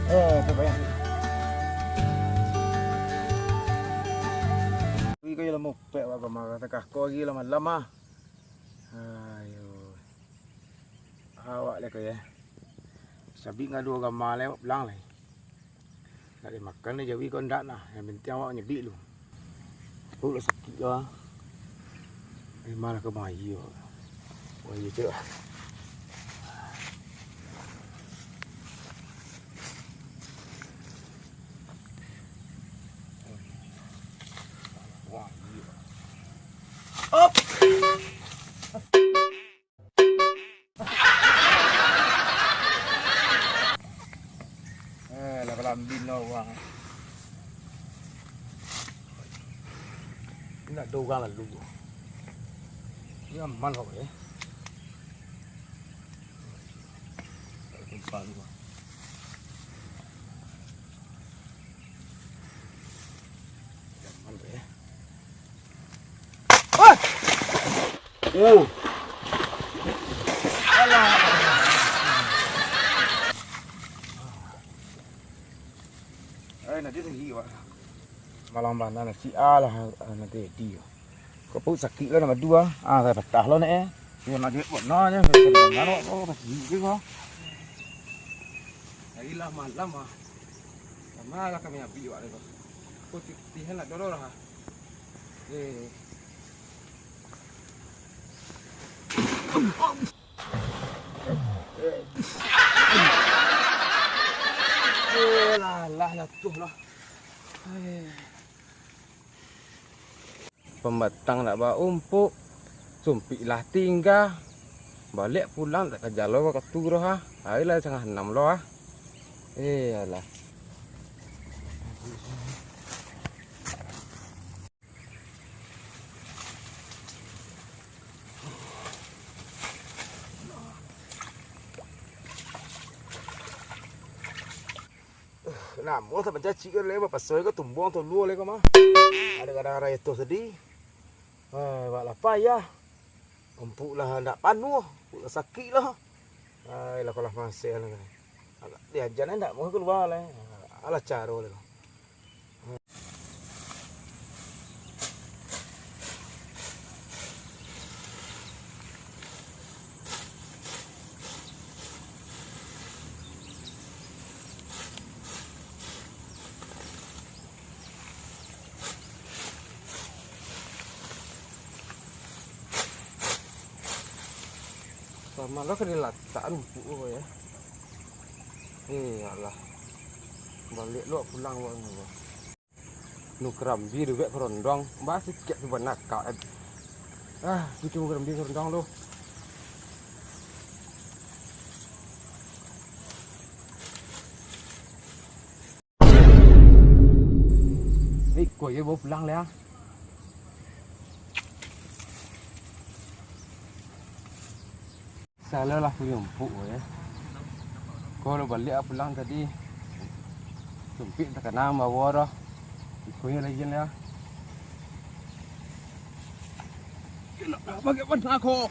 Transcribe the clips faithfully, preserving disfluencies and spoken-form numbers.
Eh, tu payah. Wih, kau lah mopek, wak, kau marah, takah kau lagi lah malam, ah. Ayo. Awak lah kau, ya. Sabik ngadu agama lah, awak pulang lah. Nak dimakan lah jawi kau ndak nah. Yang penting awak nyabik lu. Perut lah sakik lah. Eh, malah kau mayo. Oh, iya, cek lah. Wah, iya. Op. Eh, lah balambin lah urang. Indak ado urang lalu. Ini aman kok, eh. Tumpang tu. Aman kok, eh. Ah! Oh. Alah. Ai, nanti tinggi, Wak. Malang bana nasi alah, ah, nanti di. Kau perut sakik lah nak madu ah. Ah, saya patah lah nak eh. Dia nak jahit warna je. Saya patah warna, Wak. Oh, pasti juga. Hari lah malam ah. Lama lah kami habis, Wak, tu. Kau ti-, tihan nak dorong lah. Eh. Eh, lah, lah, jatuh lah. Eh. Pambatang nak baumpuk, sumpik lah tingga. Baliak pulang tak ka jalo wakatu doh, ah. Ari lah satangah anam lo, ah. Eh, alah. Namo tak mancacik ko le, bapasoi ko tumbuang tolua le ko mah. Kadang-kadang arai tu sadih. Eh, wak lapar ya. Empuk lah ndak panuah, empuk lah sakik lah. Ai, lah ko lah maseh lah. Agak diajan ndak mau kalua le. Alah caro le ko. Sama lah ka dilatak rumput ko ya. Eh, alah. Baliak lo pulang wak ni. Nu karambia duduak karondong, baa sikek tu banakak. Ah, itu karambia karondong tu. Iko yo bawa pulang lah. Salah lah punyo empuk ko, eh. Ko lah baliak pulang tadi. Sumpik takana bawa doh. Iko yo lai lah. Nak pakai panah ko.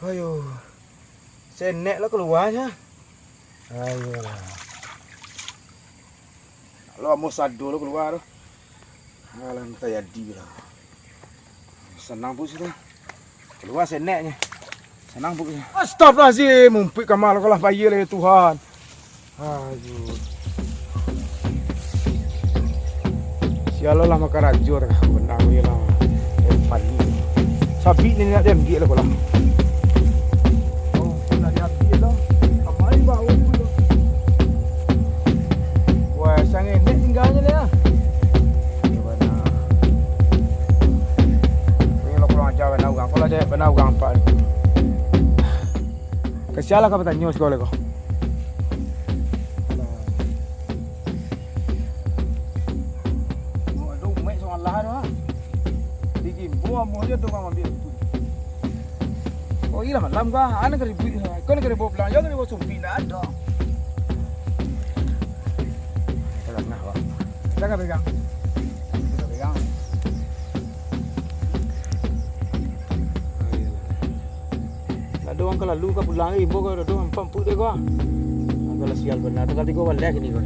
Ayo. Senek lah kaluanyo. Ayolah. Lo amo sado lo kalua tu. Alah, tak jadi lah. Sanang pun sudah. Kalua seneknyo. Sanang pun. Astagfirullahalazim, mumpik kamar kalah bayar lah ya Tuhan. Aduh. Sialah lah makan rajo dah. Benang ni lah. Eh, padi. Sabik ni nak diambil lah ko lah. Oh, nak diambil lah. Kamari bau tu. Wah, sangat enak tinggalnya ni lah. Iyo bana. Iyo lah kurang ajar bana urang. Ko lah jahek bana urang apak ni. Kasian lah ka batanyo siko lai ko. Oh, iyo tu, Bang, ambiak tu. Oh, iyolah malam, Bang. Ana ka ribuik. Kau nak ka dibawa pulang, yo, ka dibawa sumpik, ndak ado. Tangah, Bang. Jangan pegang. Jangan pegang. Ado urang ka lalu, ka pulang, eh, imbau ko, ado ampek-ampek dek ko. Agaklah sial bana, tanggal tigo baleh kini ko.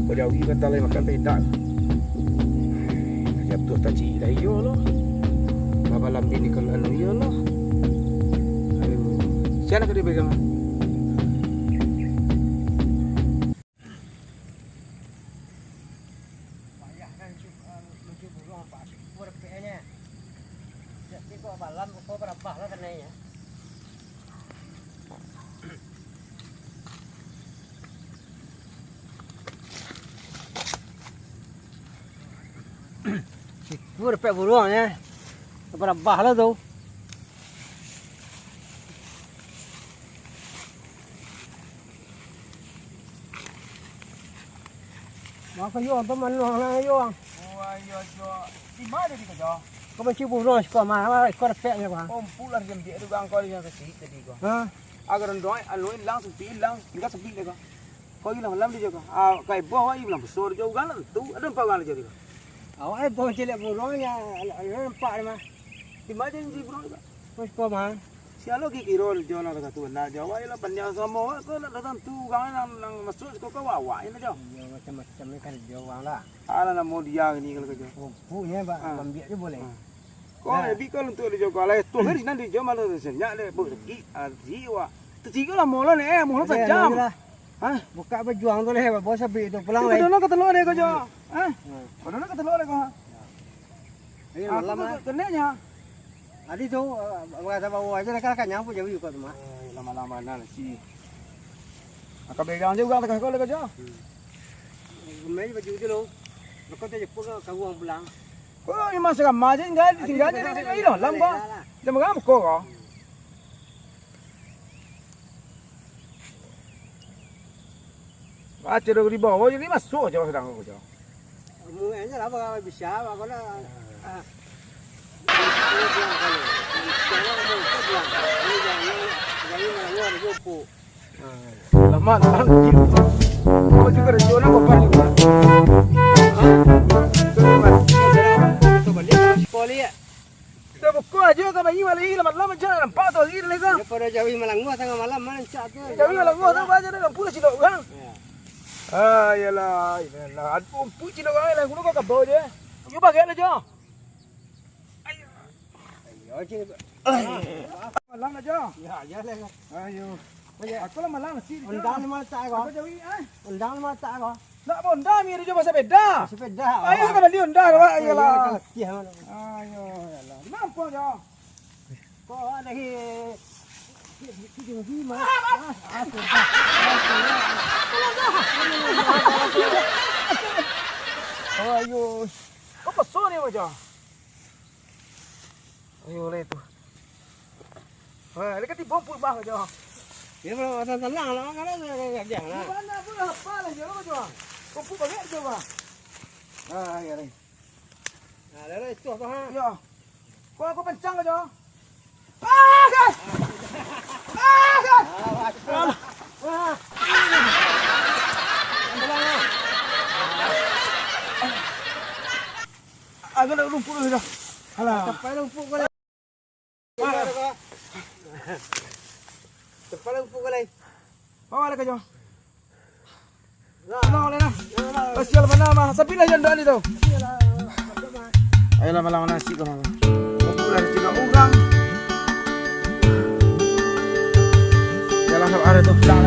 Ko jawi mantah lai makan pedak. Jatuah tacik lah iyo lo. Babalam bini kalau anu iyo lo. Aduh, sian ka dipegang. Payah kan, Cik, ah, Cik Burung, Pak Syukur peknyo. Jadi kok malam, kok barabah lah kenai, ya. Syukur dapek burung, ya. Barabah lah tu. Mako yo, apa manuang lah yo. Oh, iyo, Jo. Di ma tadi ko, Jo? Ko mancik burung siko mah, iko dapek nyo, Bang. Ompuk lah diambiak tu, Bang, ko di nan kecik tadi ko. Ha? Agar ando, anu, ilang, sumpik ilang, tingga sumpik dek ko. Ko ilang malam di jo ko. Ah, ka ibo awak ilang baso di jo urang lah tu. Ado ampek urang di jo ko. Awak ibo mancaliak burung, yo, anu, nampak dek mah. Di ma tadi burung ko? Ko siko mah. Sia lo kiro jo nan ka tu bana jo. Awak iyolah pandiang samo awak ko, ndak tantu urang nan, nan masuak siko ko awak, awak nyo jo. Iyo, macam-macam ni kan jo urang lah. Alah, namo dia ni kalau ka jo. Ompunyo, Pak, ah, ambiak jo boleh. Ah. Ko, nah, ebi ko untuak di jo ko. Alah, tu hari nan di jo malah senyap deh, bu, rezeki, ah, rezeki awak. Rezeki ko lah mulo ni, eh, mulo sajam. Hah? Buka bajuang tu deh, bawa sabik tu pulang lai. Padono ka telok deh ko jo. Hah? Hmm. Padono ka telok deh ko. Ayo, malam ah. Keneknyo. Tadi tu, eh, barasa bawa aja dah, kan kanyang pun jawi kau tu mah. Eh, lama-lama nah si. Aka begang je urang takah ko lah ko jo. Hmm. Gemai baju tu lo. Kau tak jepuk kau, kau buang pulang. Ko imam sakamar je, tinggal, tinggal je, tinggal je, tinggal je, tinggal je, tinggal je. Dah makan muka ko. Baca dulu di bawah, jadi masuk je sadang ko jo. Mungkin lah, bakal bisa, bakal nak. Ah. Lama lah, anjir. Kau juga rencana apa ni? Hah? Kau balik, kau balik. Kita buka aja, kau bayi malam ni, malam-malam aja nampak tu hari ni, kau. Daripada jawi malanguah tengah malam, mana cak tu? Jawi malanguah tu, baca dah, lampu dah cilok, kau. Ya. Ah, iyalah, iyalah. Aduh, ompu cilok urang lah, guna kau kabau je. Yo, bagai lah, Jo. Ayo. Ayo, cik. Malam lah, Jo. Ya, ya lah. Ayo. Ayo. Aku lah malam, nasi di Jo. Undang ni mana tak, kau? Aku jawi, eh? Undang ni mana tak, kau? Nak undang, mi di Jo, pasal beda. Pasal beda. Ayo, kita beli undang, Pak. Ayolah. Ayo, ayo, ayo. Ayo, iyalah. Kenapa, Jo? Kok ada hi-, hi-, hi-, tinggi mah? Ah, ah, sudah. Oh, ayo. Kok besar ni, Bang? Ayo, leh tu. Wah, dia kata bom pun bah, Jo. Dia kalau tenang lah, kan ada gajah lah. Mana pun apa lah, Jo, Jo. Kok pun banyak, Jo, Bang. Ah, ya, leh. Nah, dah, dah, itu apa, ha? Ya. Kau aku pencang aja. Ah, gas! Ah, gas! Ah. Agak nak lumpur dulu dah. Alah. Sampai lumpur kau. Cepat lah, pukul lai. Bawa lah ka jauah. Lah. Tenang, lai lah. Lah, lah. Sial bana mah. Sapilah jandaan itu. Ayolah, malam nasib kau, malam. Pukul lah, tiga urang. Yalah, ada tu. Dah,